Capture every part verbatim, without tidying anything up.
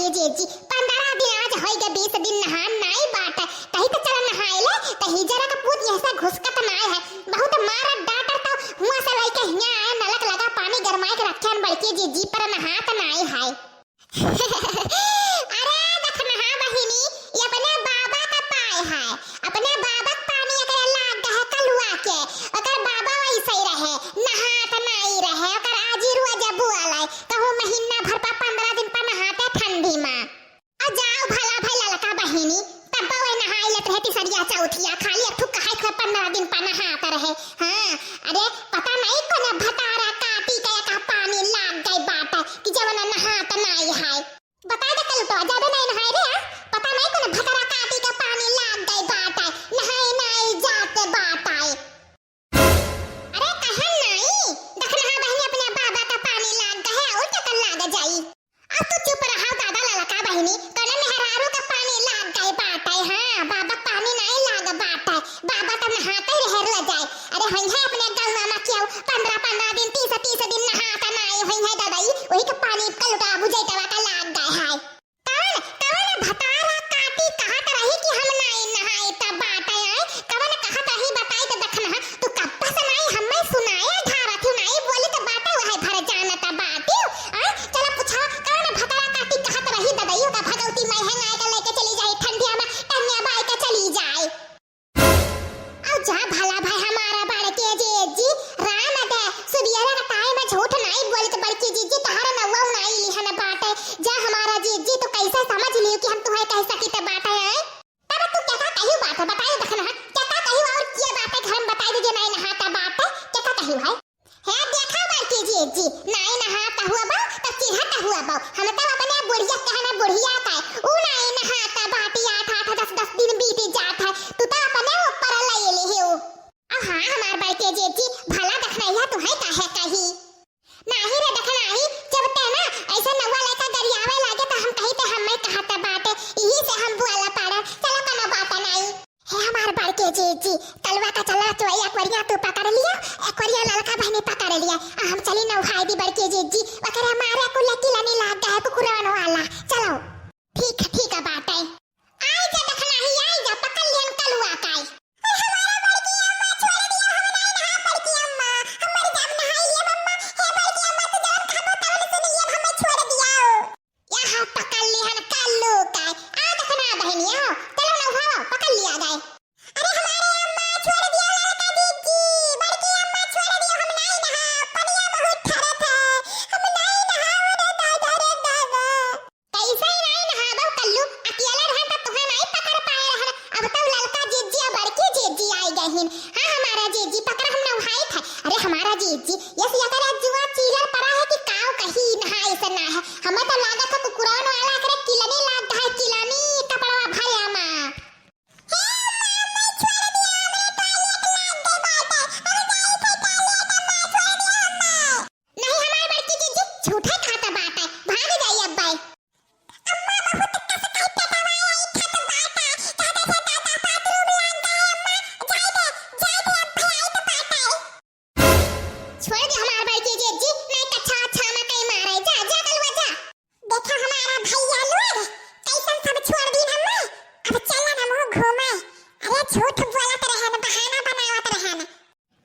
ए जीजी, पन्द्रह दिन आज होइगे, बीस दिन नहान नाई बाटे, कही त चल नहाए ले, त हिजरा का पूत यहसे घुसकत नाई है, बहुत मारत डांटत त हुआँ से लइके हियाँ आए, नलक लगा पानी गरमाए के रखे हन बड़की जीजी, पर नहात नाई है। अरे दखनहा बहिनी, ये अपने बाबा का पाए है, अपने बाबा के पानी एकरे लाग गए कलुआ के, ओकर बाबा वैसे ही रहे, नहात नाई रहे, ओकर आजी रोज बुआले, कहूँ महीना भर पर पन्द्रह दिन पर नहाते ठंडी मा। और जाओ भला भाई ललका बहिनी, तब वह नहाई लेत रहे तिसरिया चौथिया, खाली एक ठुक कहे थे पन्द्रह दिन पर नहात रहे। हाँ, अरे पता नहीं कौन भतारा काटी के का पानी लाग गई बाटे कि जवन नहात नाई है। बताए दे कलुटवा, जाबे नाई नहाए रे, आ? पता नाई कौन भतारा काटी के पानी लाग गई बाटे, नहाए नाई जाते बाटे। अरे कहन नाई, दखनहा बहिनी अपने बाबा का पानी लाग गए, और क्या कर लाग जाई? अब तू चुप रहा दादा ललका बहिनी, कौन मेहरारू का पानी लाग गई बाटे, हाँ, बाबा पानी नाई लाग बाटे, बाबा तो नहाते रहे रोज आए। अरे होई है अपने गौवा मा केहू, पन्द्रह पन्द्रह दिन, तीस तीस दिन नहात नाई होई है दादा, ई वही के पानी कलुटा बुझैतवा का लाग गए है। कौन, कौन भतारा काटी कहत रही कि हम नाई नहाई त बाटे आए? कौन कहत रही बताई त दखनहा, तू कब्बा से नाई हमें सुनाए धारत हूँ, नाई बोली त बाटे वह भर जानत बाटे आए। चला पूछा, कौन भतारा काटी कहत रही ददई, ओका भगौती मैं है नाई का लेके चली जाए ठंडिया मा, टंगिया बाई का चली जाए। अब जा भला भाई हमारा बड़के जीजी, राम दे, सुबियरा का टाइम मा झूठ नाई बोली त बड़की जीजी तहार नौवा नाई लिहन बाटे। जा हमारा जीजी, तू कैसे समझ लियो कि हम तुहे कह सकी त बाटे हैं? तब तू क्या का कही बात है, बताई दखनहा, क्या का कही और क्या बात है घर मा बताई दीजिए, नाई नहाता बाटे, क्या का कही है? हे देखा बड़की जीजी, नाई नहात हुआ बा, त चिढ़त हुआ बा। हम त अपने बुढ़िया कहना बुढ़िया का, ऊ नाई नहात बाटी आठ आठ दस दस दिन बीत जात है, तू त अपने ऊपर ले ले हो। अब हाँ हमार बड़की जीजी, भला दखनहा तुहे काहे कही? नाही रे दखनहा, जब ते ना ऐसे नौवा लइका गरियावे लागे त हम कही त हमें कहत बाटे, यही से हम बुआला पाड़ा, चला कोनो बात नाई। हे हमार बड़के जीजी, कलवा का चला तो एक वरिया तू पकड़ लिया, एक वरिया ललका बहिनी पकड़ लिया। आ हम चली नौहाई दी बड़के जीजी, ओकरे मारे कुल किलनी लाग गए कुकुरन वाला। चलो। ठीक, ठीक है बाटे। आई जा दखनहा, आई जा, पकड़ लियन कलुआ काई। अरे हमारा बड़की अम्मा छोड़ दिया, हम नहीं नहा बड़की अम्मा, हम मर जाब नहाई लिया अम्मा। हे बड़की अम्मा तू जवन कहबो तवन सुन लिया, हमें छोड़ दिया। यहाँ पकड़ लिहन कल्लू का। आ दखनहा बहिनी, आओ, चलो ना उठाओ, पकड़ लिया जाए। अरे हमारे अम्मा छोड़ दिया ललका जीजी, बड़की अम्मा छोड़ दिया, हम नाई नहा, पनिया बहुत ठरत है, हम नाई नहा, अरे दादा रे दादा। कैसे ही नाई नहाबो कल्लू, अकेले रहन त तुहे नाई पकड़ पाए रहन, अब तो ललका जीजी और बड़की जीजी आई गहिन। हाँ हमारा जीजी पकड़ हम नहाई था। अरे हमारा जीजी, ये सिया करे जुआ चीलर पड़ा है कि काव कही नहाए से ना है। हमें तो लागत है कुकुरन वाला करे किलनी लाग है, किलनी कपड़वा भया मा। हे अम्मा, अम्मा, छोड़ दिया, हमरे टॉयलेट लाग गई बाटे। हम जाई थे टॉयलेट, अम्मा, छोड़ दिया, अम्मा। नहीं, हमार बड़की जीजी झूठे कहत बाटे, भाग जाई अब्बे। अम्मा, बहुत कस के पेटवा आई थत बाटे, कहते थे दादा बाथरूम लाग गए, अम्मा, जाई दे, जाई दे, अब्बे आई तो बाटे। छोड़ दे हमार बड़की जीजी, नहीं कच्छा अच्छा ना कहीं मारे, जा, जा कलुआ जा। देखा हमारा भैया लोग, कैसन सब छोड़ दीन हमें। अब चलन हमहू घूमे। अरे झूठ बोलत रहन, बहाना बनावत रहन।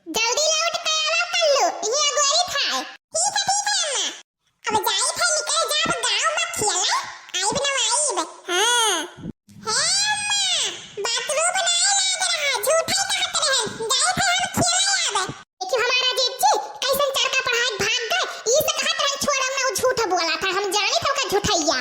जल्दी लौट के आवा कल्लू, इहाँ गोरी था। ठीक है, ठीक है अम्मा। अब जाई थे निकल जाब गाँव मा खेले, आइब न आइब। हाँ। हे अम्मा, बाथरूम नाई लाग रहा, झूठे कहत रहन। जाई थे हम खेले आवे। देखी हमारा जीजी, कैसन चरका पढ़ाई भाग गए। ई से कहत रहन छोड़म ना, उ झूठ बोला था, हम जानी था ओका झूठैया।